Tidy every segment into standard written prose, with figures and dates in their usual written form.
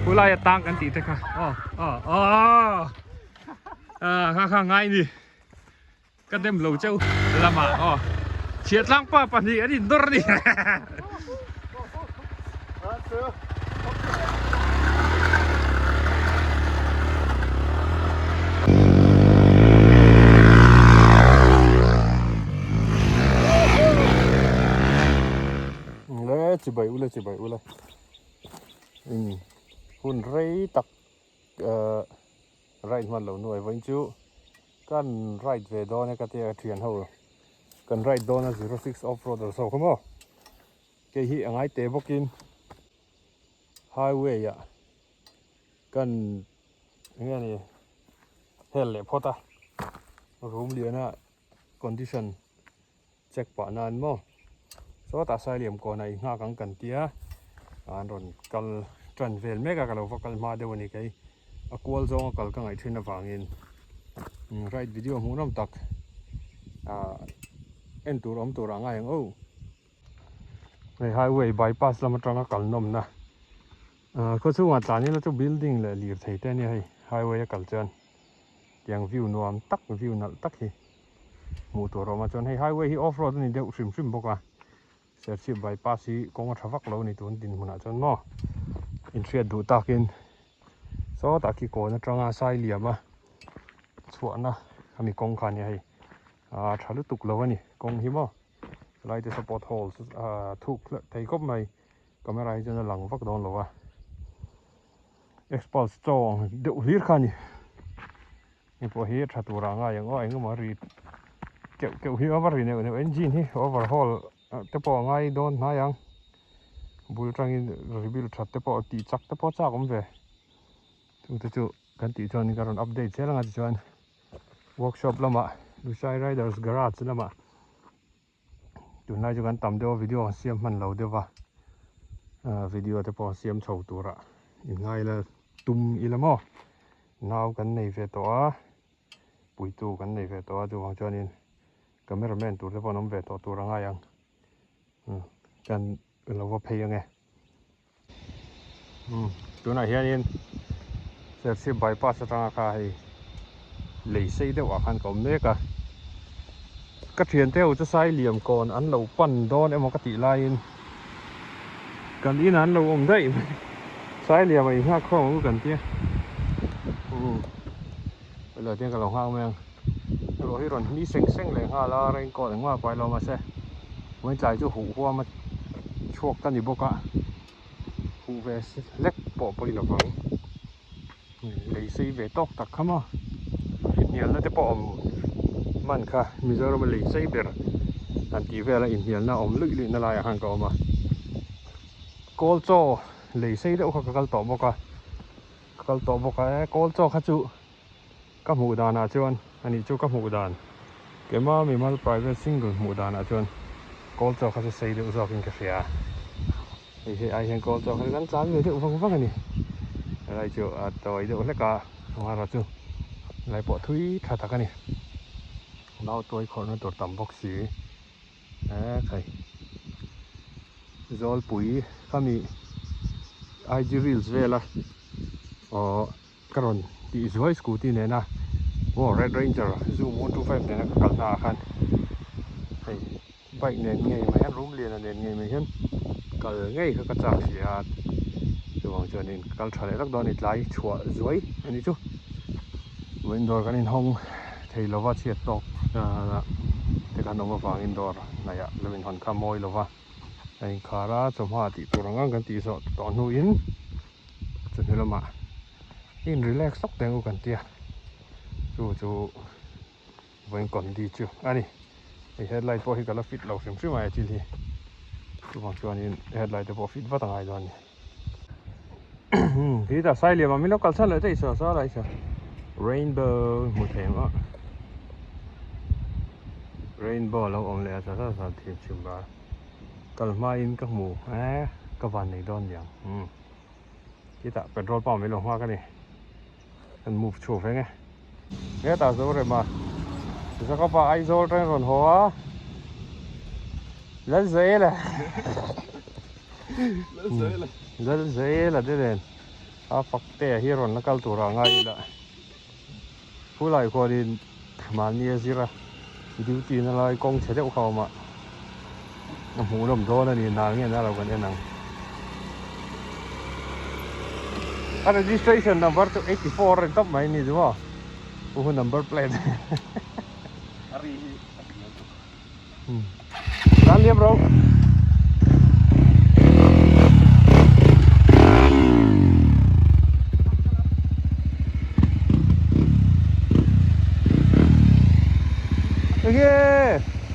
Khulaia tang kan tih te kha aw aw aw ah kha kha ngai ni ka dem lo cheu lamah aw chhiahtlang pa pahnih an indawr a ni. Le chibai ule chibai ule in hun rei tak ahh ride hman lo nuai vawiin chu kan ride ve dawn e ka tia thian ho kan ride dawn a 06 off road ho kha maw. Kei hi a ngai teh bawkin highway ah kan eng nge ni hel leh phawt a room liana condition check pah nan maw sawtah sailiam kawnah i nghak ang kan tia an rawn kal tan vel mek a ka lo va kal hma deuh a ni kei a kual zawnga kal ka ngaih thin avangin ride video hmuhnawm tak ah en tur awm tur ah ngai ang aw. Hei highway bypass lam atanga kal nawmna ah khaw chhungah tlan ila chu building leh lirthei te ania hei highway a kal chuan tiang view nuam tak view nalh tak hi hmuh tur a awm a chuan hei highway hi off road a ni deuh hrim hrim bawk a Serchhip bypass hi kawng a tha vak lo a ni tun dinhmunah chuan maw inhriat duh takin sawtah khi kawn atanga sai liam a chhuahna ami kawng kha ania hei ah tha lutuk lo a ni kawng hi maw. Helai te saw pothole ahh thuk thei khawp mai camera hi chuan a lang vak dawn lo a expulse chaw ang deuh hlir kha a ni hei pawh hi a tha tur ah ngai ang aw eng emaw a ri keuh keuh hi a va ri neuh neuh engine hi overhaul te pawh a ngai dawn hnai ang bul tangin rebuild that te pawh tih chak te pawh a chak awm ve chungte chu kan tih chuan ka rawn update zel ang a tichuan. Workshop lamah Lushai Riders Garage lamah tunlai chu kan tam deuh a video an siam hman lo deuh a ah video te pawh an siam chho turah inngai la tum ila maw nau kan nei ve tawh a puitu kan nei ve tawh a chuvang chuanin camera man tur te pawh an awm ve tawh tur a ngai ang kan lo va phei ange. Tunah hianin Serchhip bypass atanga kha hei lei sei deuh ah khan ka awm mek a ka thiante ho chu Sailiam kawn an lo pan dawn emaw ka tih laiin kan inah an lo awm daih mai Sailiam ah inghak khawm ang u kan tia hello tiang ka lo nghak mai ang erawh hi rawn hmi seng seng leh nghal a raincoat engmah a pai lo mahse vawiin tlai chu huh huam a chhuak ka ni bawk a huh ve hlek pawh pawi lo vang lei sei ve tawk tak kha maw inhnialna te pawh awm hman kha Mizoram a lei sei ber han tih vel a inhnialna awm luih luih na laiah khan ka awm a kawl chaw lei sei deuh kha ka kal tawh bawk a ka kal tawh bawk a e kawl chaw kha chu. Ka hmuh danah chuan ani chu ka hmuh dan kema mimal private single hmuh danah chuan kawl chaw kha chu sei deuh zawkin ka hria a hei hei ai hian kawl chaw kha chu kan tlan ve deuh vang vang a ni helai chu a tawi deuh hlek a amaherawh chu helai pawh thui tha tak a ni nau tuai khawrhna tur tam bawk si e khai zawlpui khami IG reels vela aw. Ka rawn tih zuai scooty nena aw red ranger zoom 125 nena ka kalna ah khan hei bike nen ngei mai hian room lian a nen ngei mai hian kal ngei kha ka chak si a chuvang chuanin ka kal tha leh vek dawn a ni tlai chhuah zuai a ni chu vawiin dawr kan inhawng thei lova chhiat tawk te khan awm avangin dawr hnaihah lo inhawn kha mawi lova a inkhar a chawhma tih tur ang ang kan tih zawh tawh hnuin. Chawhnu lamah in relax lawk teh ang u kan tia chu chu vawiin condi chu a ni hei headlight pawh hi ka la fit lo hrim hrim a he thil hi chuvang chuanin headlight te pawh fit vat a ngai dawn a ni khi tah sai liam ah min lo kal chhan leh daih sa sa lai sa rainbow hmu thei ang a rainbow a lo awm leh a sa sa sa thim chhim va. Kal hmain ka hmu e ka van nei dawn niang umm khitah petrol pump mai lo nghak a ni kan move chhuak veng e hetah zo rem a Jacob-a Aizawl train rawn haw a Lalzela Lalzela te nen. A fak te hi rawn la kal tur ah ngai ila khulai khuanin mahni a zir a duty na lai kawng chhe deuh kha a awm a a hmuh lawm dawn a ni nal nge nal lo kan en ang a registration number chu 84 a ni tawp mai a ni chu maw hu number plate Tan liam ro. Enge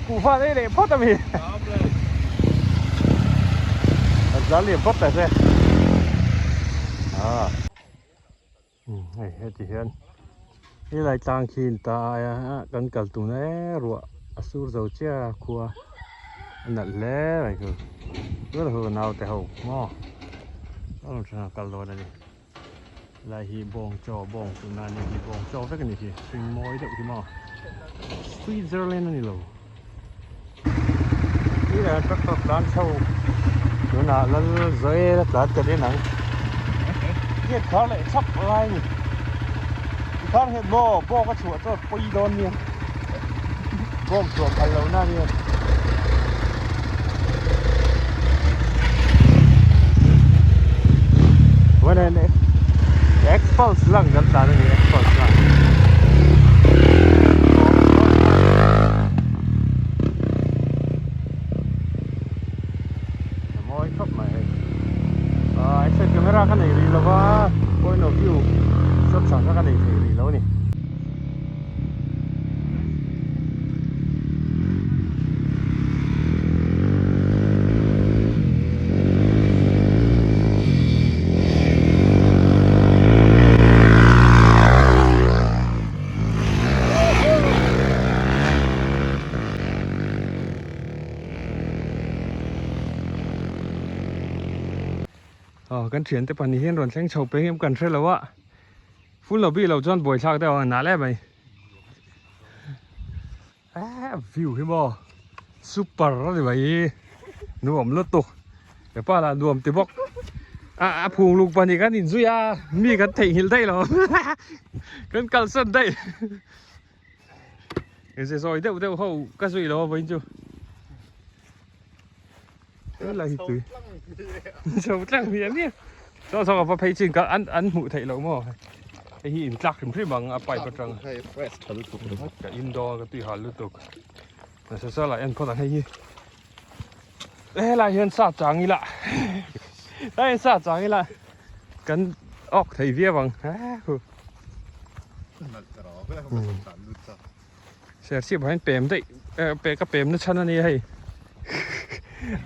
kuhva nei leh phawt ami. Tan liam phawt ta se. Ah. Hei heti hian helai tlang khi in ta aia kan kal tuna e ruah a sur zo chiah a khua a nalh hle mai chu tunah chu ka naute ho maw a rawn thleng a kal dawn a ni helai hi bawng chaw bawng tuna a ni hi bawng chaw vek a ni hi hring mawi deuh hi maw Switzerland a ni lo Ih tractor tlan chho tunah lal zael a tlan kan en ang gate khar leh chhak lai a ni i khar nghet maw bawk a chhuah chuan pawi dawn nia bawk chhuah phal lo na nia. Xpulse lang kan tlan a ni Xpulse lang. A mawi khawp mai hei ah action camera ka nei rih lova point of view shot chang kha ka nei thei rih lo a ni. Aw kan thiante pahnih hian rawn thleng chho peng em kan hre lo a full lobby lo chuan buaithlak deuh ang nalh em mai eh view hi maw super a ni mai nuam lutuk hepa lah nuam ti bawk a a phung luk pahnih kan inzui a mi kan theihnghilh daih lo kan kalsan daih. Ze zawi deuh deuh ho ka zui lo a vawiin chu helai hi tui chho tlang hmiah hmiah chaw chaw ka va phei chin ka an an hmuh theih loh maw hei hi in tlak hrim hrim ang a pipe atang hei fresh tha lutuk ka in dawn ka tui hal lutuk nasa sala en phawt ang hei hi helai hian sa chang ila helai hian sa chang ila kan awk thei viau ang Serchhip ah hian pem daih eh ka pem na chhan a nia hei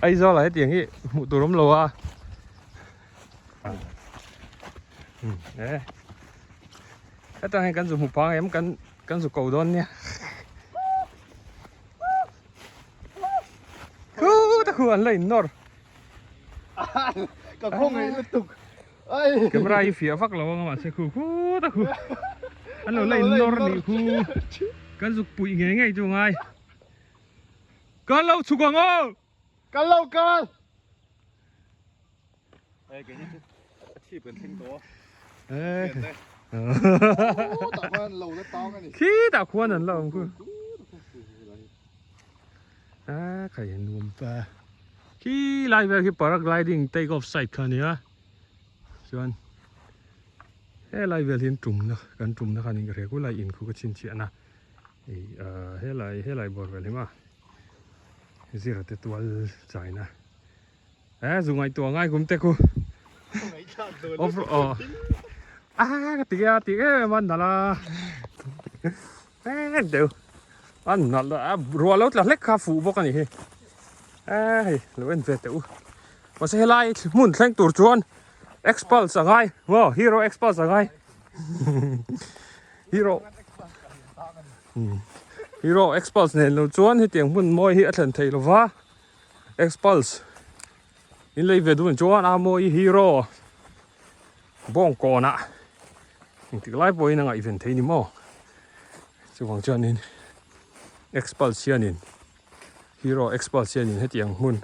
Aizawl ah hetiang hi hmuh tur awm lo a eh hetah hian kan zu hmu phang em kan kan zu ko dawn nia khu ta khu an la in nawr ka khawngaih lutuk Camera hi fiah vak lo anga mahse khu khu ta khu an lo la in nawr nih khu kan zuk puih ngei ngei chu ngai kan lo chhuk ang aw kan lo kal eh kei ni chu a chhip kan thleng tawh eh tah khuan lo la tang ani khi tah khuan an la awm khu a khai nuam ta Khi lai vel khi paragliding take off site kha a ni a chuan helai vel hian tumna kan tumna khan in ka hria kulai in khu ka chhinchhiahna ih ah helai helai bawr vel hi maw zira te tual chaina eh zu ngaihtuah ngai kum te khu off aw a ka ti a ti em em a nalh a eh deuh a nalh a ruah lo tla hlek kha a fuh bawk a ni hi. Eh hei lo en ve teh u mahse helai hmun thleng tur chuan Xpulse a ngai maw hero Xpulse a ngai hero hero Xpulse nen lo chuan hetiang hmun mawi hi a thlen theih lova Xpulse in lei ve dun chuan a mawi hero bawngkawnah engtik lai pawhin a ngaihven thei ni maw chuvang chuanin Xpulse hianin. Hero Xpulse hianin hetiang hmun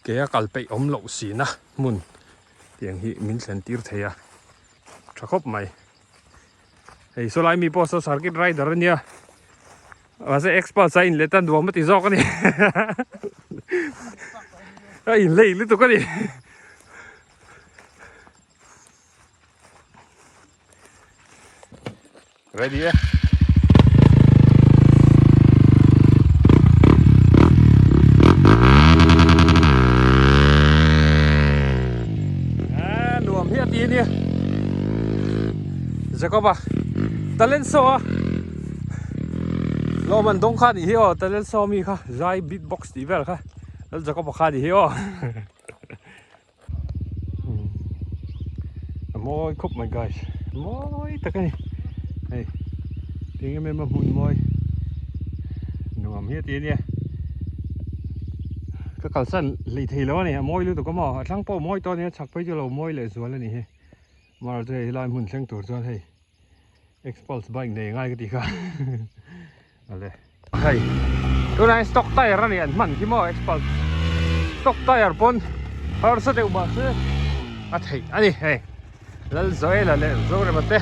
ke a kal peih awm loh sina hmun tiang hi min thlen tir thei a. Tha khawp mai. Hei saw lai mi pawh saw circuit rider a nia. Mahse Xpulse a inlet a nuam a ti zawk a ni. A inlei lutuk a ni. Ready e. Ah, nuam hi a ti ania. Jacob a talent show a. Lawm an dawng kha nih hi aw talent show mi kha zai beatbox tih vel kha. Lal Jacob a kha nih hi aw. A mawi khawp mai guys mawi tak a ni hei tiang em em a hmun mawi nuam hi a ti a nia ka kalsan hlei thei lo a ni a mawi lutuk a maw a thlang pawh a mawi tawh a ni a chhak phei chu a lo mawi leh zual a nih hi mar chu hei helai hmun thleng tur chuan hei Xpulse bike nei ngai ka tih kha ale hei tunah hian stock tire a ni an hman khi maw Xpulse stock tire pawn harsa deuh mahse a theih a ni hei Lalzoela leh Zorema te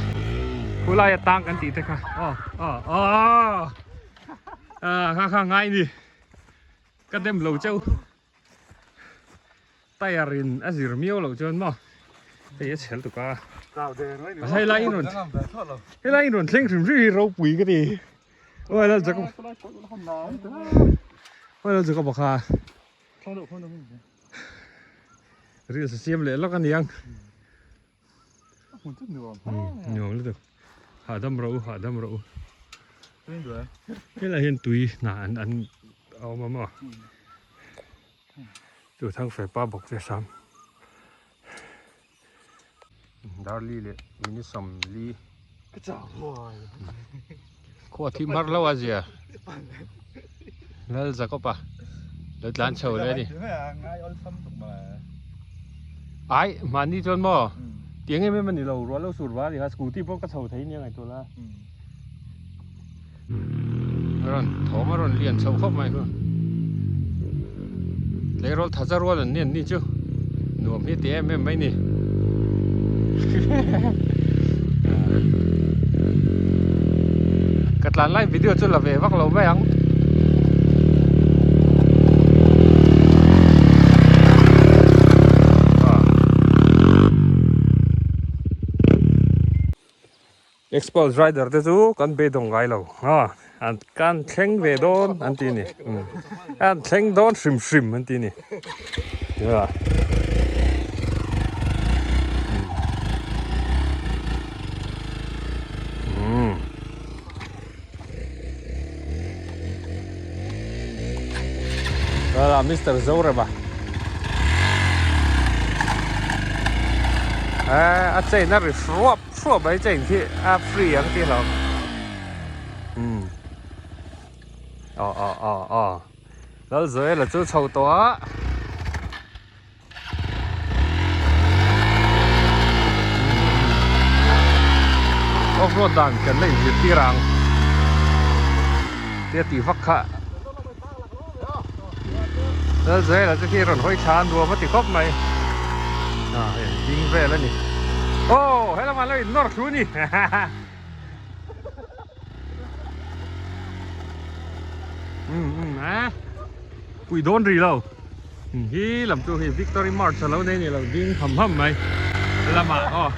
khulai atang kan tih te kha aw aw aw ah kha kha ngai ni ka dem lo cheu. Tyre in a zir miau loh chuan maw hei a chhel tuk a hei lai in rawn hei lai in rawn thleng hrim hrim hi ropui ka ti aw lal Jacob aw lal Jacob a kha reels a siam leh lawk a niang nuam lutuk hahdam rawh u hahdam rawh u helaiah hian tui hna an an a awm a maw chu thangfel pa bawk te hram darli leh minute sawmli khua thim har lo a zia lal Jacob-a lo tlan chho leh a ni. Ai mahni chuan maw tiang em em a ni lo ruah lo sur va a ni kha scooty pawh ka chho thei nia ngaihtuah la a rawn thawm a rawn lian chho khawp mai khu tleirawl tha za rual an ni an ni chu nuam hi ti em em mai ni ka tlan lai video chu la ve vak lo mai ang. Xpulse rider te chu kan beidawng ngai lo a an kan thleng ve dawn an ti a ni an thleng dawn hrim hrim an ti a ni Hala Mister Zorema a chain a ri hruap hruap mai chain khi a free ang tih hlauh umm aw aw aw aw Lalzoela chu chho tawh a. Off road dan kan la inzirtir ang tia tih vak kha Lalzoela chu khi rawn hawi thla a nuam a ti khawp mai ah hei ding vel a ni aw helamah lo in nawr thlu a ni um um a pui dawn rih lo hi lam chu hei victory march a lo nei ni lo ding ham ham mai lamah aw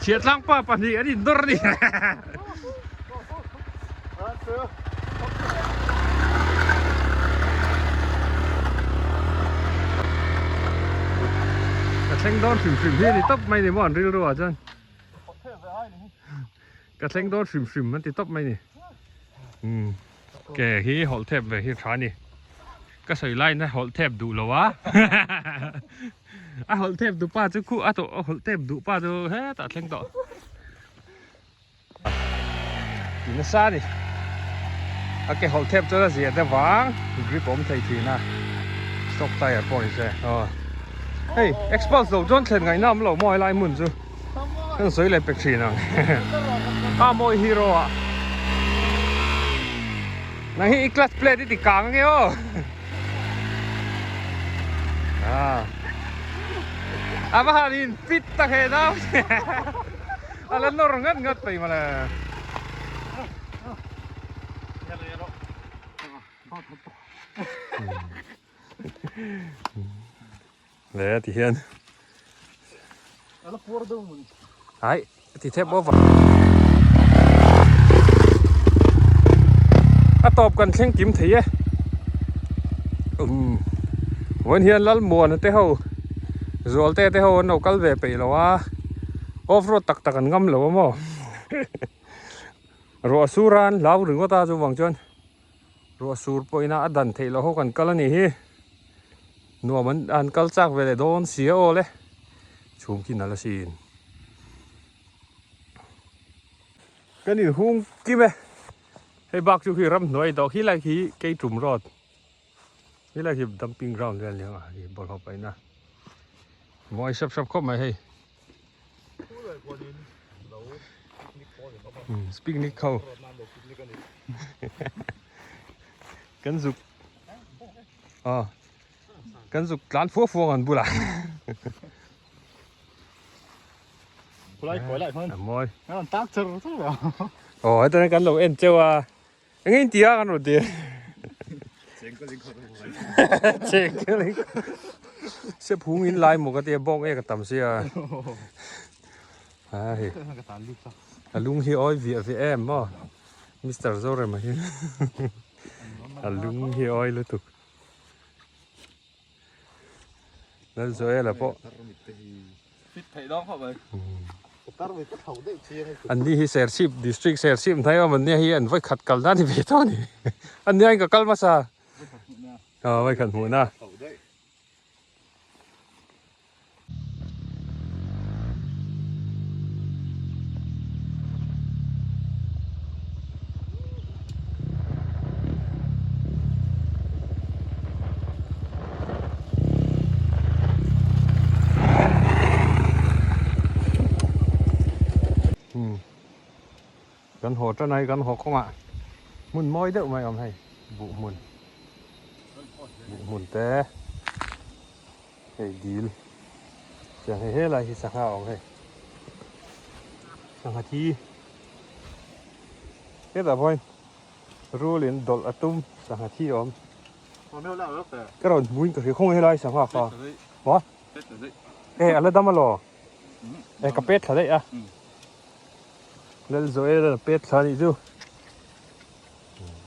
chhiahtlang pa pahnih an in dawr a ni ka thleng dawn hrim hrim hi a ni tawp mai ni maw an rilru ah chuan. Ka thleng dawn hrim hrim an ti tawp mai ni. Umm ke hi hawlh thep ve hi tha a ni. Ka sawi lain a hawlh thep duh lo a. A hawlh thep duh pa chu khuh a tawh a hawlh thep duh pa chu hetah a thleng tawh. Ti nasa a ni. A ke hawlh thep chuan a zia te vang grip a awm thei thin a. Stock tire pawh ni se. Aw hei expulse lo chuan thlen ngaihna awm lo maw helai hmun chu. Kan sawi leh pek thin ang. A mawi hero ah. Nang hi i clutch plate i ti kang ange aw. Ah. A va han in fit tak he nau. A la nawr ngat ngat peih mawle. Le ti hian. A la puar deuh mun. Ai ti thep over. A tawp kan thleng kim thei e. Um vawiin hian Lalmuana te ho Zualte te ho an lo kal ve peih lo a off road tak tak an ngam lo a maw ruah sur a an hlau ringawt a chuvang chuan ruah sur pawhin a dan theih loh ho kan kal a nih hi nuam an an kal chak ve leh dawn si a aw le chhum khi nalh asin. Kan inhung kim e hei bak chu khi ramhnuai tawh khi lai khi keitum road khi lai khi dumping ground vel nia hei bawlhhlawh paihna mawi sap sap khawp mai hei picnic ho kan zuk aw kan zuk tlan fuak fuak an bulah. Khulai khawi lai hman. A mawi. Kan rawn tak char char a. Aw heta kan lo en cheu a. Eng in tia kan rawn ti. Cheng ka ling khawp mai. Cheng ka ling. Se phung in lai maw ka tia bawk e ka tam sia. A hei. Ka tan lut ta. A lung hi awi viah viah em maw. Mister Zorema hi. A lung hi awi lutuk. Lalzoela pawh an ni hi Serchhip district Serchhip hnai awm an nia hi an vawi khat kal na ni ve tawh a ni an nia in ka kal hmasa aw vawi khat hmuh na. Kan haw tan a hei kan haw kawngah hmun mawi deuh mai a awm hei buh hmun buh hmun te. Hei dil chiang hei helai hi sangha a awm hei sangha thi hetah pawhin rul in dawlh a tum sangha thi a awm ka rawn hmuin ka hria khawnge helai sangha kha maw e a la dam alaw e ka pet thla daih a Lalzoel a pet thla anih chu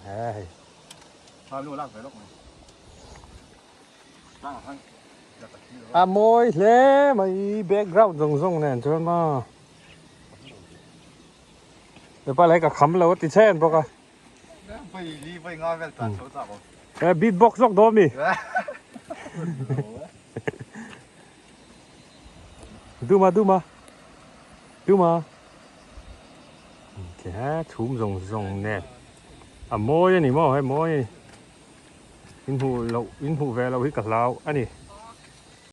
hei. A mawi hle mai background zawng zawng nen chuan maw hepa lai ka kham lo a ti chhen bawk a e beat box zawk dawn mi duma duma duma khe chhum zawng zawng nen a mawi a ni maw hei mawi a ni. In hmuh loh in hmuh ve loh hi ka hlau a ni.